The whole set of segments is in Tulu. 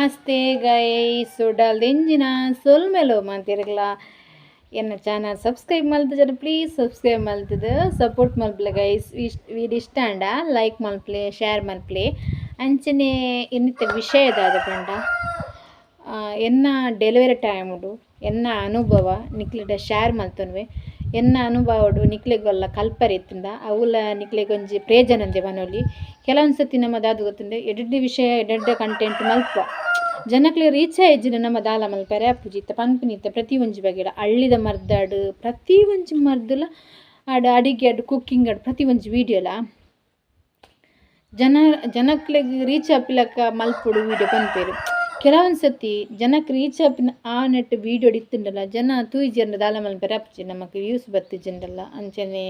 ನಮಸ್ತೆ ಗೈಸ್, ಉಡಲ್ದಿಂಜಿನ ಸೊಲ್ಮೆಲು ಮಾತಿರ್ಗಲ. ಎನ್ನ ಚಾನಲ್ ಸಬ್ಸ್ಕ್ರೈಬ್ ಮಲ್ತಜರ ಪ್ಲೀಸ್ ಸಬ್ಸ್ಕ್ರೈಬ್ ಮಲ್ತದ ಸಪೋರ್ಟ್ ಮಲ್ಪಲೆ ಗೈಸ್. ವೀಡಿಯೋ ಇಷ್ಟ ಅಂಡ ಲೈಕ್ ಮಲ್ಪಲೆ, ಶೇರ್ ಮಲ್ಪಲೆ. ಅಂಚನೆ ಇನ್ನಿತ ವಿಷಯದಾದ ಪಂಡ ಎನ್ನ ಡೆಲಿವರಿ ಟೈಮುಡು ಎನ್ನ ಅನುಭವ ನಿಕ್ಲೆಡ ಶೇರ್ ಮಲ್ತೊನ್ವೆ. ಎನ್ನ ಅನುಭವಡು ನಿಕ್ಲೆಗೊಲ್ಲ ಕಲ್ಪರೆ ಇತ್ತುಂಡ ಅವುಲ ನಿಕ್ಲೆಗೊಂಜಿ ಪ್ರಯೋಜನಂದೆ ಬನೊಲಿ. ಕೆಲವೊಂದು ಸತಿ ನಮ್ಮ ದಾದ ಗೊತ್ತುಂಡೆ ಎಡ್ಡೆ ವಿಷಯ ಎಡ್ಡೆ ಕಂಟೆಂಟ್ ಮಲ್ಪ ಜನಕ್ಲೆ ರೀಚ್ ಆಯ್ಜಿನ ನಮ್ಮ ದಾಲ ಮಲ್ಪರೆ ಅಪ್ಪುಜಿ ಇತ್ತ ಪನ್ಪಿನಿತ್ತ ಪ್ರತಿ ಒಂಜಿ ಬಗೆಡ ಹಳ್ಳಿದ ಮರ್ದಾಡು ಪ್ರತಿ ಒಂಜಿ ಮರ್ದಲ ಆಡ ಅಡಿಗೆ ಅಡು ಕುಕ್ಕಿಂಗ್ ಅಡು ಪ್ರತಿ ಒಂಜಿ ವೀಡಿಯೋಲ ಜನ ಜನಕ್ಲೆಗ್ ರೀಚ್ ಆಪಿಲಕ್ಕ ಮಲ್ಪುಡು ವೀಡಿಯೋ ಪನ್ಪೇರು. ಕೆಲವೊಂದು ಸತಿ ಜನಕ್ಕೆ ರೀಚ್ ಆಪಿನ ಆ ನೆಟ್ ವೀಡಿಯೋ ಇತ್ತುಂಡಲ್ಲ ಜನ ತೂಯಿಜೆರ್ನ ದಾಲ ಮಲ್ಪರೆ ಅಪ್ಪುಜಿ ನಮಕ್ ವ್ಯೂಸ್ ಬತ್ತಿಜಿಂಡಲ್ಲ ಅಂಚನೆ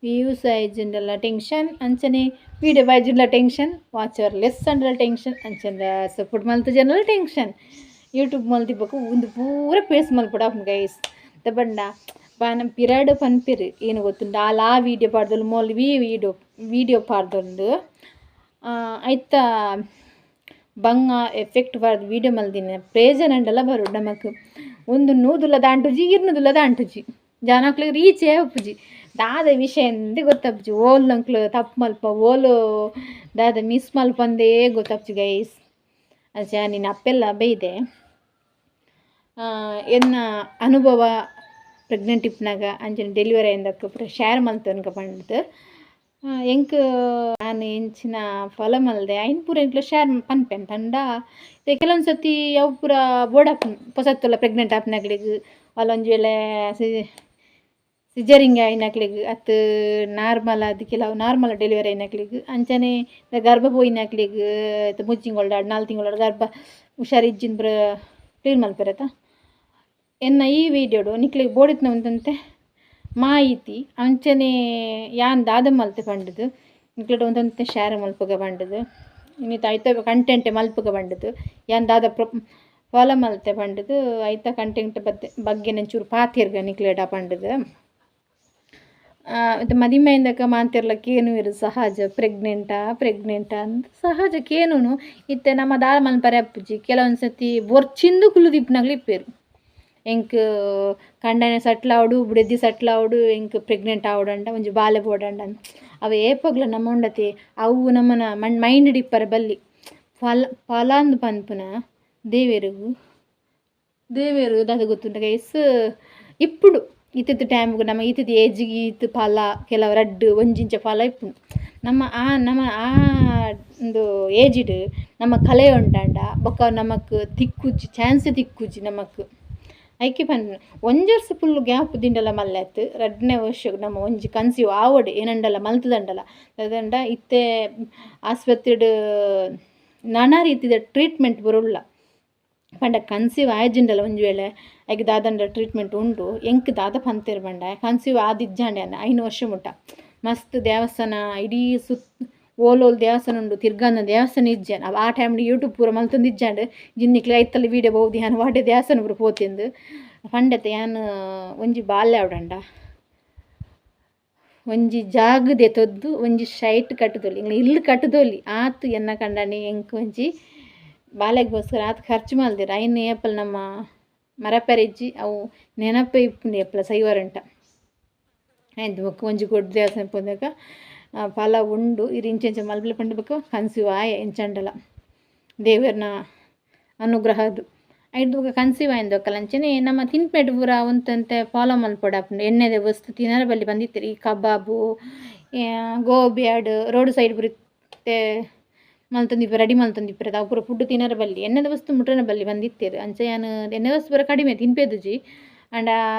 ವ್ಯೂಸ್ ಆಯ್ಜಿಂಡಲ್ಲ ಟೆನ್ಷನ್, ಅಂಚನೆ ವೀಡಿಯೋ ಬಾಯ್ಜಿಂಡಲ ಟೆನ್ಷನ್, ವಾಚ್ our less ಅಂಡಲ ಟೆನ್ಷನ್, ಅಂಚನೆ ಸಪೋರ್ಟ್ ಮಲ್ತ ಜನಲ ಟೆನ್ಷನ್. ಯೂಟ್ಯೂಬ್ ಮಲ್ತಿಪ್ಪಕು ಒಂದು ಪೂರ ಪೇಸ್ ಮಲ್ಪಡ ಗೈಸ್. ದಬಂಡ ಪಾನ ಪಿರಾಡ್ ಪನ್ಪಿರು ಏನು ಗೊತ್ತುಂಡು ಆಲ್ ಆ ವೀಡಿಯೋ ಪಾಡ್ದೊಲು ಮೋಲ್ ವಿ ವೀಡಿಯೋ ವೀಡಿಯೋ ಪಾಡ್ದೊಂದು ಐತ ಬಂಗ ಎಫೆಕ್ಟ್ ಬಾರ್ದು ವೀಡಿಯೋ ಮಲ್ದಿನ ಪ್ರಯೋಜನ ಅಂಡಲ ಬರು ನಮಕ್. ಒಂದು ನೂದುಲ ದಾಂಟುಜಿ ಇರ್ನುದುಲ ದಾಂಟುಜಿ ಜನಕ್ಲೆಗ್ ರೀಚೇ ಆಪುಜಿ. ದಾದ ವಿಷಯ ಎಂದೇ ಗೊತ್ತಾಪುಜಿ. ಓಲ್ ಅಂಕ್ಲು ತಪ್ಪು ಮಲ್ಪ ಓಲು ದಾದ ಮಿಸ್ ಮಲ್ಪಂದೇ ಗೊತ್ತಾಪುಜಿ ಗೈಸ್. ಅಂಚ ನಿನ್ನ ಅಪ್ಪೆಲ್ಲ ಬೈದೆ ಎನ್ನ ಅನುಭವ ಪ್ರೆಗ್ನೆಂಟ್ ಇಪ್ಪುನಾಗ ಅಂಚನೆ ಡೆಲಿವರಿ ಆಯಿಂದಕ್ಕ ಪೂರ ಶೇರ್ ಮಲ್ತೊನ್ಕ ಪಂಡ್ದ್ ಎಂಕ್ ಯಾನ್ ಎಂಚಿನ ಫಾಲೋ ಮಲ್ದೆ ಐನ್ ಪೂರ ಎಂಕ್ಲ ಶೇರ್ ಪನ್ಪೆನ್ ಪಂಡ ಕೆಲವೊಂದು ಸತಿ ಅವು ಪೂರ ಬೋಡಾಪುಂಡು ಪೊಸತ್ತುಲ ಪ್ರೆಗ್ನೆಂಟ್ ಆಪಿನಕ್ಲೆಗ್ ಅಲ್ಲೊಂಜಿ ವೇಳೆ ಸಿಜರಿಂಗ್ ಆಯಿನಕ್ಲೆಗ್ ಅತ್ತ್ ನಾರ್ಮಲ್ ಆದ್ ಕೆಲವು ನಾರ್ಮಲ್ ಡೆಲಿವರಿ ಆಯಿನಕ್ಲೆಗ್ ಅಂಚನೆ ಗರ್ಭ ಪೋಯಿನಕ್ಲೆಗ್ ಮೂಜಿ ತಿಂಗೊಳ್ದಾಡ್ 4 ತಿಂಗೊಳ್ದಾಡ್ ಗರ್ಭ ಹುಷಾರಿಜ್ಜಿಂದ್ ಪೂರ ಕ್ಲೀನ್ ಮಲ್ಪೆರತ. ಎನ್ನ ಈ ವೀಡಿಯೋಡು ನಿಕ್ಲೆಗ್ ಬೋಡಿತ್ನ ಒಂತಂತೆ ಮಾಹಿತಿ ಅಂಚನೆ ಯಾನ್ ದಾದ ಮಲ್ತೆ ಪಂಡುದು ನಿಕ್ಲೆಡ ಒಂತಂತೆ ಶೇರ್ ಮಲ್ಪುಗ ಪಂಡುದು ಇನ್ನಿತ ಐತ ಕಂಟೆಂಟ್ ಮಲ್ಪುಗ ಪಂಡುದು ಯಾನ್ ದಾದ ಫಾಲೋ ಮಲ್ತೆ ಪಂಡುದು ಐತ ಕಂಟೆಂಟ್ ಬಗ್ಗೆ ಒಂಚೂರು ಪಾತೆರ್ಗ ನಿಕ್ಲೆಡ ಪಂಡುದು. ಮದಿಮೈಂದಕ ಮಾಂತಿರ್ಲ ಕೇನುವೆರ್ ಸಹಜ ಪ್ರೆಗ್ನೆಂಟಾ ಪ್ರೆಗ್ನೆಂಟಾ ಅಂದ್ ಸಹಜ ಕೇನುನು. ಇತ್ತೆ ನಮ್ಮ ದಾಲ ಮಲ್ಪರೆ ಅಪ್ಪುಜಿ. ಕೆಲವೊಂದು ಸತಿ ಬೊರ್ಚಿಂದು ಕುಲ್ಲುದಿಪ್ಪುನಕ್ಲು ಇಪ್ಪೆರ್. ಎಂಕ್ ಕಂಡನೆ ಸೆಟ್ಲ್ ಆವೊಡು ಬುಡೆದಿ ಸೆಟ್ಲ್ ಆವೊಡು ಎಂಕ್ ಪ್ರೆಗ್ನೆಂಟ್ ಆವೊಡಂಡ ಒಂಜಿ ಬಾಲೆ ಬೋಡಂಡ ಅವು ಏಪಗ್ಲ ನಮ್ಮ ಉಂಡತೆ ಅವು ನಮ್ಮನ ಮೈಂಡ್ ಇಪ್ಪರೆ ಬಲ್ಲಿ. ಫಲ ಫಲಾಂದ್ ಪನ್ಪುನ ದೇವೆರುಗು ದೇವೆರು ದಾದ ಗೊತ್ತುಂಡ ಗೈಸ್ ಇಪ್ಪುಡು ಇತ್ತಿತ್ತ ಟೈಮ್ಗ್ ನಮ್ಮ ಇತ್ತಿತ್ತ ಏಜಿಗ್ ಈತ್ ಫಲ ಕೆಲವು ರಡ್ಡ್ ಒಂಜಿಂಚ ಫಲ ಇಪ್ಪುಂಡು. ನಮ್ಮ ಆ ನಮ್ಮ ಆ ಉಂದು ಏಜಿಡ್ ನಮ್ಮ ಕಲೆ ಉಂಡಾಂಡ ಬೊಕ್ಕ ನಮಕ್ ತಿಕ್ಕುಜಿ ಚಾನ್ಸ್ ತಿಕ್ಕುಜಿ ನಮಕ್. ಐಕೆ ಪನ್ಪುನ ಒಂಜಿ ವರ್ಸ ಫುಲ್ ಗ್ಯಾಪ್ ದಿಂಡಲ ಮಲ್ಲೆ ಆತು. ರಡ್ಡನೇ ವರ್ಷಗ್ ನಮ್ಮ ಒಂಜಿ ಕನ್ಸೀವ್ ಆವೊಡು ಏನಂಡಲ ಮಲ್ತುದಂಡಲ ದಾದಂಡ ಇತ್ತೆ ಆಸ್ಪತ್ರೆಡ್ ನಾನಾ ರೀತಿದ ಟ್ರೀಟ್ಮೆಂಟ್ ಪೂರ ಉಲ್ಲ. ಪಂಡ ಕನ್ಸೀವ್ ಆಯ್ಜಿಂಡಲ ಒಂಜಿ ವೇಳೆ ಐಕ್ ದಾದಂಡ ಟ್ರೀಟ್ಮೆಂಟ್ ಉಂಡು. ಎಂಕ್ ದಾದ ಪಂತೆರ್ ಪಂಡ ಕನ್ಸೀವ್ ಆದಿಜ್ಜಾಂಡ ಯಾನ್ 5 ವರ್ಷ ಮುಟ ಮಸ್ತ್ ದೇವಸ್ಥಾನ ಇಡೀ ಸುತ್ತ ಓಲೋಲು ದೇವಸ್ಥಾನ ಉಂಡು ತಿರ್ಗಂದ ದೇವಸ್ಥಾನ ಇಜ್ಜಾನ್. ಆ ಟೈಮ್ಡ್ ಯೂಟ್ಯೂಬ್ ಪೂರ ಮಲ್ತೊಂದು ಇಜ್ಜಾಂಡ್ ಜಿನ್ನಿಕ್ಲೆ ಐತಲ್ ವೀಡಿಯೋ ಬೋದು ಯಾನ್ ವಾಡೆ ದೇವಸ್ಥಾನ ಪೂರ ಪೋತಿಂದು ಪಂಡತೆ ಯಾನ್ ಒಂಜಿ ಬಾಲ್ಯ ಆವಡಂಡ ಒಂಜಿ ಜಾಗ್ ದೆತೊದ್ದು ಒಂಜಿ ಶೈಟ್ ಕಟ್ಟುದೊಲಿ ಎಂಕ್ಲ ಇಲ್ಲ್ ಕಟ್ಟುದೊಲಿ ಆತ್ ಎನ್ನ ಕಂಡನಿ ಎಂಕ್ ಒಂಜಿ ಬಾಲೆಗೋಸ್ಕರ ಆತ್ ಖರ್ಚು ಮಲ್ದೆರ್. ಐನ್ ಏಪಲ್ ನಮ್ಮ ಮರಪೆರೆ ಇಜ್ಜಿ ಅವು ನೆನಪೇ ಇಪ್ಪುಂಡು ಏಪಲ ಸೈವರಂಟ. ಐಂದ್ ಬೊಕ್ಕ ಒಂಜಿ ಗೊಡ್ಡು ದೇವಸ್ಥಾನ ಪೋನಗ ಫಲ ಉಂಡು ಇರ್ ಇಂಚ ಇಂಚ ಮಲ್ಪುಲೆ ಪಂಡ ಬೊಕ್ಕ ಕನ್ಸೀವ್ ಆಯೆ ಎಂಚಂಡಲ ದೇವೆರ್ನ ಅನುಗ್ರಹದು. ಐಡ್ದ್ ಬೊಕ್ಕ ಕನ್ಸೀವ್ ಆಯಿಂದ್ ಬೊಕ್ಕಲ ಅಂಚನೆ ನಮ್ಮ ತಿನ್ಪೆಡ್ ಪೂರ ಒಂತೊಂತೆ ಫಾಲೋ ಮಲ್ಪೊಡಾಪುಂಡು. ಎಣ್ಣೆದ ವಸ್ತು ತಿನರೆ ಬಲ್ಲಿ ಪಂದಿತ್ತೆರ್. ಈ ಕಬಾಬು ಗೋಬಿ ಆಡ್ ರೋಡ್ ಸೈಡ್ ಪೂರ ಇತ್ತೆ ಮಲ್ತೊಂದಿಪ್ಪೆರ್ ರೆಡಿ ಮಲ್ತೊಂದಿಪ್ಪೆರ್ ಅವು ಪೂರ ಫುಡ್ ತಿನರೆ ಬಲ್ಲಿ ಎಣ್ಣೆದ ವಸ್ತು ಮುಟ್ಟರೆ ಬಲ್ಲಿ ಪಂದಿತ್ತೆರ್. ಅಂಚ ಯಾನ್ ಎಣ್ಣೆದ ವಸ್ತು ಪೂರ ಕಡಿಮೆ ತಿನ್ಪೆದುಜಿ. ಆಂಡ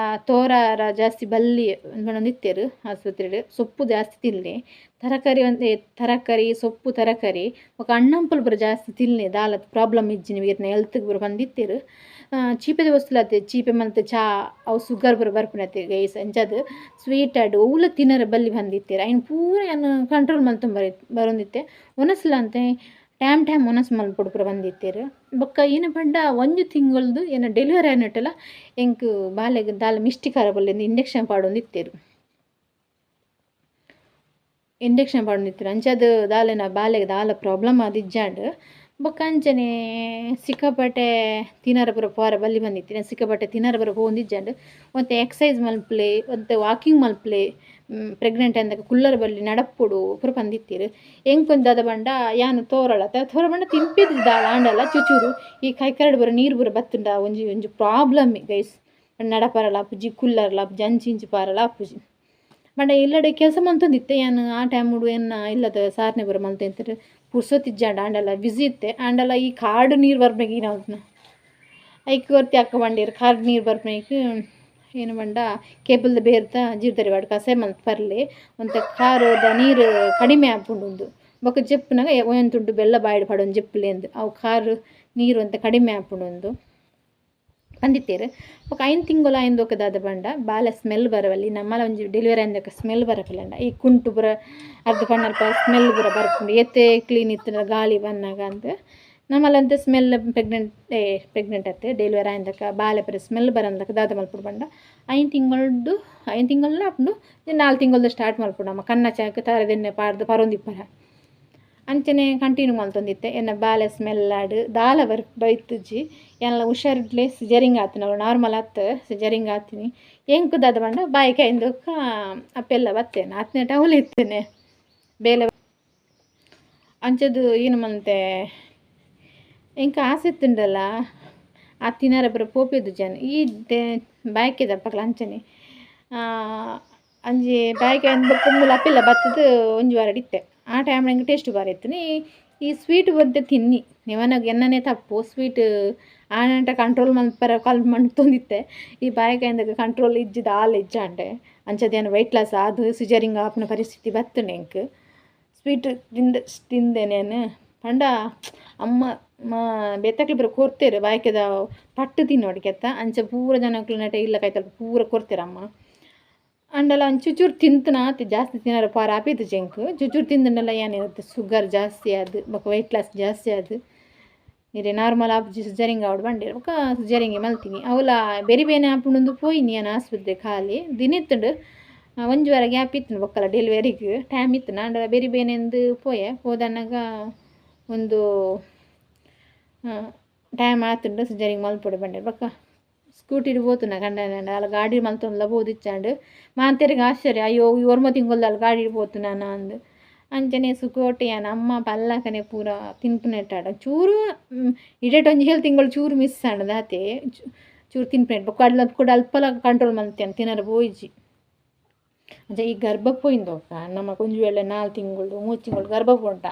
ತೋರಾರ ಜಾಸ್ತಿ ಬಲ್ಲಿ ಪಂಡೊಂದಿತ್ತೆರ್ ಆಸ್ಪತ್ರೆಡ್. ಸೊಪ್ಪು ಜಾಸ್ತಿ ತಿನ್ಲೆ ತರಕಾರಿ ಒಂತೆ ತರಕಾರಿ ಸೊಪ್ಪು ತರಕಾರಿ ಬೊಕ ಅಣ್ಣಂಪುಲು ಪೂರ ಜಾಸ್ತಿ ತಿನ್ಲೆ ದಾಲ ಪ್ರಾಬ್ಲಮ್ ಇಜ್ಜಿ ಇರ್ನ ಹೆಲ್ತ್ ಪೂರ ಪಂದಿತ್ತೆರ್. ಚೀಪೆದ ವಸ್ತುಲಾತೆ ಚೀಪೆ ಮಲ್ತ್ ಚಾ ಅವು ಸುಗರ್ ಪೂರ ಬರ್ಪುನತೆ ಗೈಸ್. ಅಂಚಾದ್ ಸ್ವೀಟ್ ಆಡ್ ಒವ್ಲ ತಿನರೆ ಬಲ್ಲಿ ಪಂದಿತ್ತೆರ್. ಐನ್ ಪೂರ ಯಾನ್ ಕಂಟ್ರೋಲ್ ಮಲ್ತೊಂದು ಬರೊಂದಿತ್ತೆ. ವನಸ್ಲ ಅಂತೆ ಟೈಮ್ ಟೈಮ್ ವನಸ್ ಮಲ್ಪೊಡು ಪೂರ ಪಂದಿತ್ತೆರ್. ಬೊಕ್ಕ ಏನ ಪಂಡ ಒಂಜಿ ತಿಂಗೊಳ್ದು ಎನ್ನ ಡೆಲಿವರಿ ಆಯಿನಟ್ಟಲ ಎಂಕ್ ಬಾಲೆಗ್ ದಾಲ ಮಿಸ್ಟೇಕ್ ಆರೆ ಬಲ್ಲಿಂದ್ ಇಂಜೆಕ್ಷನ್ ಪಾಡೊಂದಿತ್ತೆರ್. ಇಂಜೆಕ್ಷನ್ ಪಾಡೊಂದಿತ್ತೆರ್ ಅಂಚಾದ್ ದಾಲೆನ ಬಾಲೆಗ್ ದಾಲ ಪ್ರಾಬ್ಲಮ್ ಆದಿಜ್ಜಾಂಡ್. ಬೊಕ್ಕ ಅಂಚನೆ ಸಿಕ್ಕಾಪಟ್ಟೆ ತಿನರ ಪೂರ ಪೋರ ಬಲ್ಲಿ ಬಂದಿತ್ತಿನ ಸಿಕ್ಕಾಪಟ್ಟೆ ತಿನರ ಪೂರ ಪೋವೊಂದಿಜ್ಜಂಡ್. ಒಂತೆ ಎಕ್ಸಸೈಸ್ ಮಲ್ಪುಲೆ, ಒಂತೆ ವಾಕಿಂಗ್ ಮಲ್ಪುಲೆ, ಪ್ರೆಗ್ನೆಂಟ್ ಆಂದಾಗ ಕುಲ್ಲರ ಬಲ್ಲಿ ನಡಪೊಡು ಪೂರ ಪಂದಿತ್ತೆರ್. ಎಂಕೊಂಜಿ ದಾದ ಪಂಡ ಯಾನ್ ತೋರಳತ ತೋರ ಪಂಡ ತಿನ್ಪಿದ್ ದಾಲ ಆಂಡಲ ಚುಚೂರು ಈ ಕೈಕಾರ್ಡ್ ಪೂರ ನೀರು ಪೂರ ಬತ್ತುಂಡ ಒಂಜಿ ಒಂಜಿ ಪ್ರಾಬ್ಲಮ್ ಗೈಸ್. ನಡಪರಲ ಆಪುಜಿ, ಕುಲ್ಲರಲ ಆಪುಜಿ, ಅಂಚಿ ಇಂಚಿ ಪಾರಲ ಆಪುಜಿ. ಪಂಡ ಇಲ್ಲಡೆ ಕೆಲಸ ಮಲ್ತೊಂದಿತ್ತೆ ಯಾನ್ ಆ ಟೈಮುಡು ಎನ್ನ ಇಲ್ಲದ ಸಾರ್ನೆ ಪೂರ ಮಲ್ತೊಂದಿತ್ತೆರ್. ಪುರ್ಸೊತ್ತು ಇಜ್ಜಾಂಡ ಆಂಡಲ ಬಿಸಿ ಇತ್ತೆ. ಆಂಡಲ ಈ ಕಾರ್ಡ್ ನೀರು ಬರ್ಪುನೆಗ್ ಈನ ಐಕ್ ಒರ್ತಿ ಅಕ್ಕ ಪಂಡೆರ್ ಕಾರ್ಡ್ ನೀರು ಬರ್ಪುನೆಗ್ ಏನು ಪಂಡ ಕೇಪುಲ್ದ ಬೇರ್ದ ಜೀರ್ದರಿ ಪಾಡ್ ಕಷಾಯ ಮಲ್ತ್ ಪರ್ಲೆ ಒಂತೆ ಕಾರದ ನೀರು ಕಡಿಮೆ ಆಪುಂಡು. ಬೊಕ್ಕ ಜೆಪ್ಪುನಗ ಒಂತುಂಡು ಬೆಲ್ಲ ಬಾಯಿಡ್ ಪಾಡೊಂದು ಜೆಪ್ಪುಲೆಂದ್ ಅವು ಕಾರ್ ನೀರು ಒಂತೆ ಕಡಿಮೆ ಆಪುಂಡು ಪಂದಿತ್ತೆರ್. ಬೊಕ್ಕ 5 ತಿಂಗೊಲು ಆಯಿನ ಬೊಕ್ಕ ದಾದ ಪಂಡ ಬಾಲೆ ಸ್ಮೆಲ್ ಬರವಲ್ಲಿ ನಮ್ಮಲ ಒಂಜಿ ಡೆಲಿವರಿ ಆಯಿನ ಸ್ಮೆಲ್ ಬರಪುಲಂಡ ಈ ಕುಂಟು ಪೂರ ಅರ್ಧ ಪಣ್ಣಲ್ಪ ಸ್ಮೆಲ್ ಪೂರ ಬರ್ಪುಂಡು ಏತೆ ಕ್ಲೀನ್ ಇತ್ತುಂಡ ಗಾಳಿ ಬನ್ನಗ ಅಂದ್ ನಮ್ಮಲಂತೆ ಸ್ಮೆಲ್ ಪ್ರೆಗ್ನೆಂಟ್ ಪ್ರೆಗ್ನೆಂಟ್ ಅತ್ತೆ ಡೆಲಿವರಿ ಆಯಿನ ಬಾಲೆ ಪೂರ ಸ್ಮೆಲ್ ಬರಂದಕ ದಾದ ಮಲ್ಪೊಡು ಪಂಡ 5 ತಿಂಗೊಳ್ಡು 5 ತಿಂಗೊಳ್ಲ ಆಪುಂಡು 4 ತಿಂಗೊಳ್ದ ಸ್ಟಾರ್ಟ್ ಮಲ್ಪೊಡು ನಮ್ಮ ಕಣ್ಣ ಚಾಕ್ ತಾರದೆಣ್ಣೆ ಪಾಡ್ದು ಪರೊಂದಿಪ್ಪರ ಅಂಚನೆ ಕಂಟಿನ್ಯೂ ಮಲ್ತೊಂದಿತ್ತೆ. ಎನ್ನ ಬಾಲೆ ಸ್ಮೆಲ್ ಆಡ್ ದಾಲ ಬೈತುಜಿ ಎನ್ನ ಹುಷಾರಿಡ್ಲೆ ಸಿಜರಿಂಗ್ ಆತಿನ ಅವಳು ನಾರ್ಮಲ್ ಆತ್ ಸಿಜರಿಂಗ್ ಆತಿನಿ. ಎಂಕ್ ದಾದ ಪಂಡ ಬಾಯಿಗೆ ಐಂದೊಕ್ಕ ಅಪ್ಪೆಲ್ಲ ಬತ್ತೇನೆ ಆತ್ನೇಟ ಅವಳು ಇತ್ತೇನೆ ಬೇಲೆ ಅಂಚದು ಏನು ಮಂತೆ ಎಂಕ್ ಆಸೆ ಇತ್ತುಂಡಲ್ಲ ಆ ತಿನರ ಪೂರ ಪೋಪೆದು ಜನ ಈ ಬಾಯ್ಕೆದಪ್ಪಗ್ಲ ಅಂಚನೆ ಅಂಜಿ ಬಾಯ್ಕೆ ಬೊಕ್ಕ ಮೂಲು ಅಪ್ಪೆಲ್ಲ ಬತ್ತದು ಒಂಜಿ ವಾರ ಇತ್ತೆ. ಆ ಟೈಮ್ ಎಂಕ್ ಟೇಸ್ಟ್ ಬಾರಿ ಇತ್ತಿನಿ. ಈ ಸ್ವೀಟ್ ಒಂತೆ ತಿನ್ನಿ ನಿವನಾಗ ಎನ್ನನೇ ತಪ್ಪು ಸ್ವೀಟ್ ಆನಂಟ ಕಂಟ್ರೋಲ್ ಮಲ್ಪರ ಕಲ್ ಮಣ್ತೊಂದಿತ್ತೆ. ಈ ಬಾಯಿಗೆ ಕಂಟ್ರೋಲ್ ಇಜ್ಜಿ ದಾಲ ಇಜ್ಜಾಂಡೆ ಅಂಚದ ವೆಯ್ಟ್ ಲಾಸ್ ಆದು ಸಿಜರಿಂಗ್ ಆಪುನ ಪರಿಸ್ಥಿತಿ ಬತ್ತುಂಡು ಎಂಕ್. ಸ್ವೀಟ್ ತಿಂದ ತಿಂದೆ ನಾನು ಪಂಡ ಅಮ್ಮ ಬೇತಕ್ಲು ಪೂರ ಕೊರ್ತೆರ್ ಬಾಯ್ಕೆದ ಪಟ್ಟು ತಿನ್ನೋಡಿಗೆತ್ತ ಅಂಚ ಪೂರ ಜನಕ್ಲು ನಟ ಇಲ್ಲ ಕೈತಲ್ ಪೂರ ಕೊರ್ತೆರಮ್ಮ. ಅಂಡಲ ಒಂಜಿ ಚುಚೂರು ತಿಂತನ ಆತೆ ಜಾಸ್ತಿ ತಿನ್ನರ ಪಾರ ಆಪಿತ್ತು ಎಂಕ್ ಚುಚೂರು ತಿಂದಂಡಲ ಏನಿರುತ್ತೆ ಶುಗರ್ ಜಾಸ್ತಿ ಆದ್ ಬೊಕ್ಕ ವೆಯ್ಟ್ ಲಾಸ್ ಜಾಸ್ತಿ ಆದ್ ಇರೆ ನಾರ್ಮಲ್ ಆಪುಜಿ ಸಿಜರಿಂಗ್ ಆವಡ್ ಪಂಡೆರ್ ಬೊಕ್ಕ ಸಿಜರಿಂಗ್ ಮಲ್ತಿನಿ. ಅವುಲ ಬೆರಿ ಬೇನೆ ಆಪುಂಡುಂದು ಪೋಯಿನಿ ಯಾನ್ ಆಸ್ಪತ್ರೆ ಖಾಲಿ ದಿನ ಇತ್ತುಂಡು ಒಂಜಿ ವಾರ ಗ್ಯಾಪ್ ಇತ್ತುಂಡು ಬೊಕ್ಕಲ ಡೆಲಿವರಿಗೆ ಟೈಮ್ ಇತ್ತುಂಡು. ಆಂಡ ಬೆರಿ ಬೇನೆಂದು ಪೋಯೆ ಪೋದನಗ ಒಂದು ಟೈಮ್ ಆತುಂಡು ಸಿಜರಿಂಗ್ ಮಲ್ಪೊಡು ಪಂಡೆರ್. ಬೊಕ್ಕ ಸ್ಕೂಟಿಡ್ ಪೋತುನ ಕಂಡನೆ ಅಲ್ಲ ಗಾಡಿ ಮಲ್ತೊಂದುಲ ಪೋದಿಚ್ಚಾಂಡ್ ಮಾತೆರೆಗ್ ಆಶ್ಚರ್ಯ ಅಯ್ಯೋ ಈ ಒರ್ಂಬ ತಿಂಗೊಲ್ದಾಲ್ ಗಾಡಿಡ್ ಪೋತುನಾನ ಅಂದ್. ಅಂಚನೆ ಸುಖೋಟು ಯಾನ್ ಅಮ್ಮ ಪಲ್ಲಕನೆ ಪೂರ ತಿನ್ಪುನೆಟ್ಟಾಡ ಚೂರು ಇಡೆಟ್ ಒಂಜಿ ಏಳ್ ತಿಂಗಳು ಚೂರು ಮಿಸ್ ಆಂಡ್ ದಾತೆ ಚೂರು ತಿನ್ಪುನೆಟ್ ಬೊಕ್ಕ ಅಡ್ಲ ಕುಡ ಅಲ್ಪಲ ಕಂಟ್ರೋಲ್ ಮಲ್ತೇನೆ ತಿನರ ಪೋಯಿಜಿ. ಅಂಚ ಈ ಗರ್ಭ ಪೋಯಿಂದೊಕ್ಕ ನಮಕ್ ಒಂಜಿ ವೇಳೆ 4 ತಿಂಗಳು 3 ತಿಂಗಳು ಗರ್ಭ ಪೋಂಡ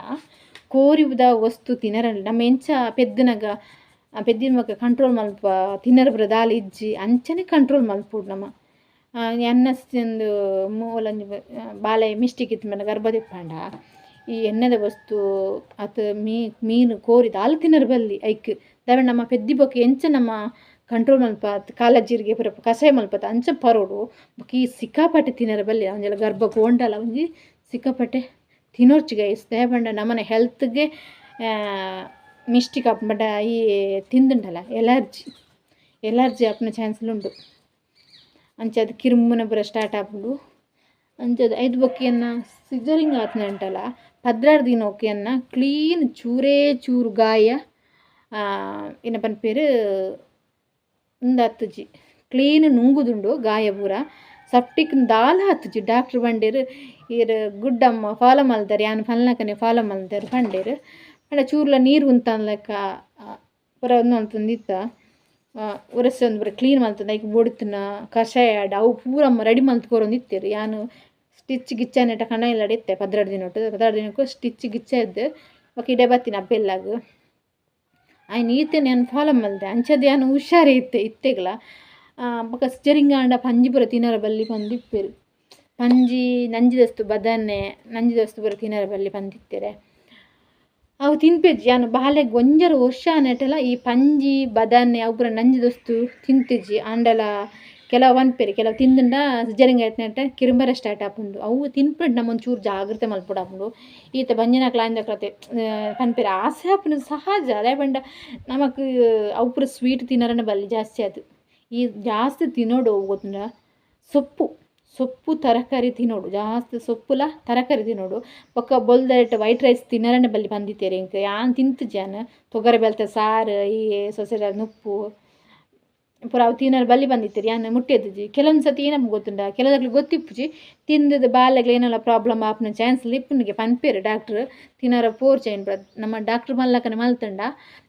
ಕೋರಿದ ವಸ್ತು ತಿನರ ನಮ್ಮ ಎಂಚ ಪೆದ್ದುನಗ ಪೆದ್ದಿನ ಬೊಕ್ಕ ಕಂಟ್ರೋಲ್ ಮಲ್ಪ ತಿನರ ಪೂರ ದಾಲ ಇಜ್ಜಿ ಅಂಚನೆ ಕಂಟ್ರೋಲ್ ಮಲ್ಪೊಡು ನಮ. ಎನ್ನಸ್ತಿಂದು ಮೂಲೊಂಜಿ ಬಾಲೆ ಮಿಸ್ಟೇಕ್ ಇತ್ತಿನ ಗರ್ಭ ದೆಪ್ಪಂಡ ಈ ಎಣ್ಣೆದ ವಸ್ತು ಅತ್ ಮೀನು ಕೋರಿ ದಾಲ ತಿನರ ಬಲ್ಲಿ ಐಕ್ ದಾಯೆ ನಮ್ಮ ಪೆದ್ದಿ ಬೊಕ್ಕ ಎಂಚ ನಮ್ಮ ಕಂಟ್ರೋಲ್ ಮಲ್ಪ ಕಾಲ ಜೀರಿಗೆ ಪೂರ ಕಷಾಯ ಮಲ್ಪತ ಅಂಚ ಪರೋಡು. ಬೊಕ್ಕ ಈ ಸಿಕ್ಕಾಪಟ್ಟೆ ತಿನರ ಬಲ್ಲಿ ಒಂಜಿ ಗರ್ಭ ಪೋಂಡಲ ಒಂಜಿ ಸಿಕ್ಕಾಪಟ್ಟೆ ತಿನೊರ್ಚಿ ಗೈಸ್. ದಾಯೆ ಪಂಡ ನಮನ ಹೆಲ್ತ್ಗೆ ಮಿಸ್ಟೇಕ್ ಆಪುಂಡು ಈ ತಿಂದುಂಡಲ ಎಲರ್ಜಿ ಎಲರ್ಜಿ ಆಪುನ ಚಾನ್ಸ್ಲು ಉಂಡು. ಅಂಚ ಅದು ಕಿರುಮುನ ಪೂರ ಸ್ಟಾರ್ಟ್ ಆಪುಂಡು. ಅಂಚದ ಐದು ಬೊಕ್ಕ ಎನ್ನ ಸಿಜರಿಂಗ್ ಆತ್ನಂಟಲ 16 ದಿನೊಕು ಎನ್ನ ಕ್ಲೀನ್ ಚೂರೇ ಚೂರು ಗಾಯ ಎನ್ನ ಪನ್ಪೆರ್ ಉಂದು ಆತುಜಿ ಕ್ಲೀನ್ ನುಂಗುದುಂಡು ಗಾಯ ಪೂರ ಸಪ್ಟಿಕ್ ದಾಲ ಆತುಜಿ. ಡಾಕ್ಟ್ರ್ ಪಂಡೆರ್ ಈರ್ ಗುಡ್ಡಮ್ಮ ಫಾಲೋ ಮಲ್ದರ್ ಯಾನ್ ಪನ್ಲಕನೆ ಫಾಲೋ ಮಲ್ದರ್ ಪಂಡೆರ್. ಪಂಡ ಚೂರ್ಲ ನೀರು ಉಂತಂದ್ ಲೆಕ್ಕ ಪೂರ ಉಂದು ಮಲ್ತೊಂದಿತ್ತ ಒರೆಸೊಂದು ಪೂರ ಕ್ಲೀನ್ ಮಲ್ತೊಂದು ಐಕ್ ಬೋಡಿತ್ತಿನ ಕಷಾಯ ಆಡ್ ಅವು ಪೂರ ಅಮ್ಮ ರೆಡಿ ಮಲ್ತ್ ಕೊರೊಂದಿತ್ತೆರ್. ಯಾನ್ ಸ್ಟಿಚ್ ಗಿಚ್ಚ ನೆಟ ಕಣ ಇಲ್ಲಡೆ ಇತ್ತೆ 12 ದಿನೊಟು 16 ದಿನಕ್ಕೂ ಸ್ಟಿಚ್ ಗಿಚ್ಚ ಇದ್ದು ಬೊಕ ಇಡೆ ಬತ್ತಿನ ಅಬ್ಬೆಲ್ಲಾಗ್ ಐನ್ ಈತೆನ್ ಯಾನ್ ಫಾಲೋ ಮಲ್ದೆ ಅಂಚದ ಯಾನ್ ಹುಷಾರೇ ಇತ್ತೆ ಇತ್ತೆಗ್ಲ. ಬೊಕ ಸಿಜರಿಂಗ್ ಆಂಡ ಪಂಜಿ ಪೂರ ತಿನರ ಬಲ್ಲಿ ಪಂದಿಪ್ಪೆರ್ ಪಂಜಿ ನಂಜಿದಸ್ತು ಬದನೆ ನಂಜಿದಸ್ತು ಪೂರ ತಿನರ ಬಲ್ಲಿ ಪಂದಿತ್ತೆರೆ. ಅವು ತಿನ್ಪೆಜ್ಜಿ ಯಾನ್ ಬಾಲೆಗ್ ಒಂಜರೆ ವರ್ಷ ಆನೆಟಲ ಈ ಪಂಜಿ ಬದನೆ ಅವು ಪೂರ ನಂಜಿದಸ್ತು ತಿಂತಿಜ್ಜಿ. ಆಂಡಲ ಕೆಲವು ಪನ್ಪೆರ್ ಕೆಲವು ತಿಂದುಂಡ ಸಿಜರಿಂಗ್ ಆಯ್ತನೆಟ ಕಿರುಂಬರ ಸ್ಟಾರ್ಟ್ ಆಪುಂಡು. ಅವು ತಿನ್ಪುಂಡು ನಮ ಒಂಚೂರು ಜಾಗ್ರತೆ ಮಲ್ಪೊಡಾಪುಂಡು. ಈತ ಬಂಜಿನಕ್ಲ್ ಆಂದಕ್ಲತೆ ಪನ್ಪೆರ್ ಆಸೆ ಆಪುನ ಸಹಜ. ದಾಯೆ ಪಂಡ ನಮಕ್ ಅವು ಪೂರ ಸ್ವೀಟ್ ತಿನರನೆ ಬಲ್ಲಿ ಜಾಸ್ತಿ ಆದ್ ಈ ಜಾಸ್ತಿ ತಿನೊಡು ಗೊತ್ತುಂಡ ಸೊಪ್ಪು ಸೊಪ್ಪು ತರಕಾರಿ ತಿನ್ನೋಡು ಜಾಸ್ತಿ ಸೊಪ್ಪುಲ ತರಕಾರಿ ತಿನ್ನೋಡು ಬೊಕ್ಕ ಬೊಲ್ದರಿಟ್ ವೈಟ್ ರೈಸ್ ತಿನ್ನರನೆ ಬಲ್ಲಿ ಪಂದಿತ್ತೇರು ಎಂಕ್ ಯಾನ್ ತಿಂತುಜಾನ್ ತೊಗರೆ ಬೆಲ್ತ ಸಾರು ಈ ಸೊಸೆದ ನುಪ್ಪು ಪೂರ ಅವು ತಿನ್ನರೆ ಬಲ್ಲಿ ಬಂದಿತ್ತೀರಿ ಯಾನ್ ಮುಟ್ಟೆದಿಜಿ ಕೆಲವೊಂದು ಸತಿ ಏನಮ್ಮ ಗೊತ್ತುಂಡ ಕೆಲವೊಂದು ಗೊತ್ತಿಪ್ಪುಜಿ ತಿಂದದ ಬಾಲೆಗ್ಲ ಏನಲ್ಲ ಪ್ರಾಬ್ಲಮ್ ಆಪುನ ಚಾನ್ಸ್ ಇಪ್ಪುನಿಗೆ ಪನ್ಪೇರು ಡಾಕ್ಟ್ರ್ ತಿನ್ನರ ಪೋರ್ಚೈನ್ ನಮ್ಮ ಡಾಕ್ಟ್ರ್ ಮಲ್ಲಕನೆ ಮಲ್ತಂಡ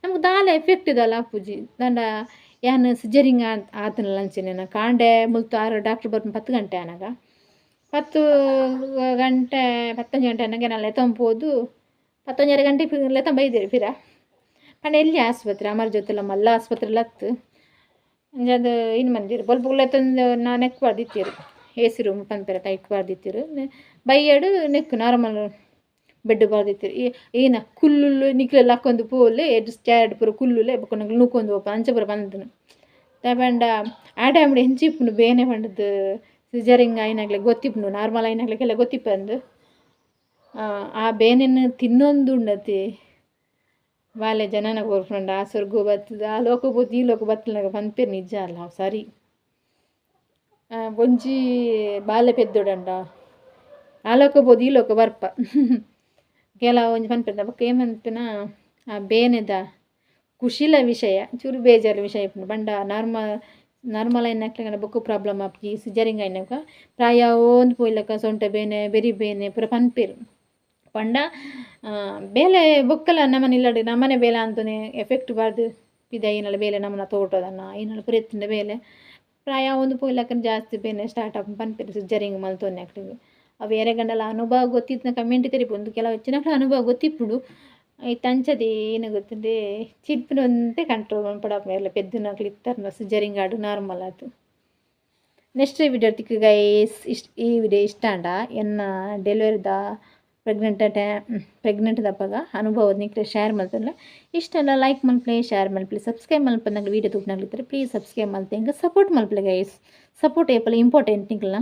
ನಮ್ಗೆ ದಾಲ ಎಫೆಕ್ಟ್ ದಾಲ ಆಪುಜಿ ದಾಂಡ ಯಾನ್ ಸಿಜರಿಂಗ್ ಆತನಲ್ಲ ಅಂಚೆನೆ ಕಾಂಡೆ ಮುಲ್ತು ಆರು ಡಾಕ್ಟ್ರ್ ಬರ್ಪುನ 10 ಗಂಟೆ ಆನಗ 10 ಗಂಟೆ 10 ಗಂಟೆ ಆನಗ ನಾನು ಲೆತ್ತೊಂದು 10 ಗಂಟೆ ಲೆತ್ತೊಂದು ಬೈದಿರಿ ಪಿರ ಪಂಡ ಎಲ್ಲಿ ಆಸ್ಪತ್ರೆ ಅಮರ್ ಜೊತೆಲ್ಲ ಮಲ್ಲ ಆಸ್ಪತ್ರೆ ಲತ್ತು ಅಂಜಾದ ಇನ್ನು ಮಂದಿರು ಬೊಲ್ಪುಗುಲ ತಂದು ನಾ ನೆಕ್ ಬಾರ್ದಿತ್ತೀರು ಎ ಸಿ ರೂಮ್ ಪನ್ಪೆರ ಟೈಟ್ ಬಾರ್ದಿತ್ತೀರು ಬೈಯಡು ನೆಕ್ ನಾರ್ಮಲ್ ಬೆಡ್ ಬಾರ್ದಿತ್ತೀರು ಏನ ಕುಲ್ಲುಲ್ಲು ನಿಕ್ಲೆಲ್ಲ ಹಾಕೊಂದು ಪೋಲೆ ಎಡ್ ಸ್ಟ್ಯಾಡ್ ಪೂರ ಕುಲ್ಲುಲೆ ಬೊಕ್ಕ ನಕುಲು ನೂಕೊಂದು ಪೋಪ ಅಂಚ ಪೂರ ಪಂತನು ದಾಯೆ ಆ ಟೈಮ್ಡ್ ಎಂಚ ಇಪ್ಪುಂಡು ಬೇನೆ ಪಂಡದು ಸಿಜರಿಂಗ್ ಆಯಿನಾಗ್ಲೆ ಗೊತ್ತಿಪ್ಪುಂಡು ನಾರ್ಮಲ್ ಆಯಿನಾಗ್ಲೆಗೆಲ್ಲ ಗೊತ್ತಿಪ್ಪಂದು ಆ ಬೇನೆನ್ ತಿನ್ನೊಂದು ಉಂಡತಿ ಬಾಲೆ ಜನನ ಕೊರ್ಪುಂಡು ಆ ಸ್ವರ್ಗ ಬತ್ತದ ಆ ಲೋಕ ಪೋತು ಈ ಲೋಕ ಬತ್ತಲಾಗ ಪನ್ಪೆರ್ ನಿಜ ಅಲ್ಲ ಸರಿ ಒಂಜಿ ಬಾಲೆ ಪೆದ್ದೊಡಂಡ ಆ ಲೋಕ ಪೋದು ಈ ಲೋಕ ಬರ್ಪ ಕೆಲವು ಒಂಜಿ ಪನ್ಪೆರ್ ಬೊಕ್ಕ ಏಮನ್ಪಿನ ಆ ಬೇನೆದ ಖುಷಿಲ ವಿಷಯ ಚೂರು ಬೇಜಾರು ವಿಷಯ ಇಪ್ಪುಂಡು ಪಂಡ ನಾರ್ಮಲ್ ನಾರ್ಮಲ್ ಆಯಿನಕ್ಲೆಗ್ ಬೊಕ್ಕ ಪ್ರಾಬ್ಲಮ್ ಆಪುಜಿ ಸಿಜರಿಂಗ್ ಆಯಿನಕ ಪ್ರಾಯ ಓಂದು ಪೋಯಿಲಕ ಸೊಂಟ ಬೇನೆ ಬೆರಿ ಬೇನೆ ಪೂರ ಪನ್ಪೆರ್ ಪಂಡ ಬೇಲೆ ಬೊಕ್ಕಲ ನಮನ ಇಲ್ಲಡ್ ನಮನೆ ಬೇಲೆ ಅಂತನೆ ಎಫೆಕ್ಟ್ ಬಾರ್ದು ಪಿದಯಿನಲ ಬೇಲೆ ನಮನ ತೋಟದನ್ನ ಐನಲ ಪೂರ ಇತ್ತ್ಂಡ ಬೇಲೆ ಪ್ರಾಯ ಒಂದು ಪೋಯಿಲಕನ ಜಾಸ್ತಿ ಬೇನೆ ಸ್ಟಾರ್ಟ್ ಆಪುಂಡು ಪನ್ಪೆರ್ ಸಿಜರಿಂಗ್ ಮಲ್ತೊನ್ನಕ್ಲೆಗ್ ಅವು ಏರೆಗಂಡಲ ಅನುಭವ ಗೊತ್ತಿತ್ತಿನ ಕಮೆಂಟ್ ತೆರಿಪುಂಡು ಕೆಲವು ಹೆಚ್ಚಿನಕ್ಲೆ ಅನುಭವ ಗೊತ್ತಿಪ್ಪುಂಡು ಐತ ಅಂಚದೆ ಏನು ಗೊತ್ತುಂಡೆ ಚಿಡ್ಪಿನ ಒಂತೆ ಕಂಟ್ರೋಲ್ ಮನ್ಪೊಡಾಪುಂಡು ಏರ್ಲ ಪೆದ್ದುನಕ್ಲು ಇತ್ತರ್ನ ಸಿಜರಿಂಗ್ ಆಡ್ ನಾರ್ಮಲ್ ಆತು. ನೆಕ್ಸ್ಟ್ ವಿಡಿಯೋ ತಿಕ್ಕು ಗೈಸ್. ಇಷ್ಟ ಈ ವಿಡಿಯೋ ಇಷ್ಟ ಆಂಡ ಎನ್ನ ಡೆಲಿವರಿದ ಪ್ರೆಗ್ನೆಂಟ್ ಪ್ರೆಗ್ನೆಂಟ್ ದಪ್ಪಗ ಅನುಭವ ನಿಕ್ಲೆ ಶೇರ್ ಮಲ್ತೊನ್ಲೆ ಇಷ್ಟ ಆಂಡ ಲೈಕ್ ಮಲ್ಪುಲೆ ಶೇರ್ ಮಲ್ಪುಲೆ ಸಬ್ಸ್ಕ್ರೈಬ್ ಮಲ್ಪಂದಕ್ಲು ವಿಡಿಯೋ ತೂಪಿನಕ್ಲು ಪ್ಲೀಸ್ ಸಬ್ಸ್ಕ್ರೈಬ್ ಮಲ್ತೆ ಎಂಕ್ ಸಪೋರ್ಟ್ ಮಲ್ಪುಲೆ ಗೈಸ್. ಸಪೋರ್ಟ್ ಏಪಲ ಇಂಪಾರ್ಟೆಂಟ್ ನಿಕ್ಲ್ನ.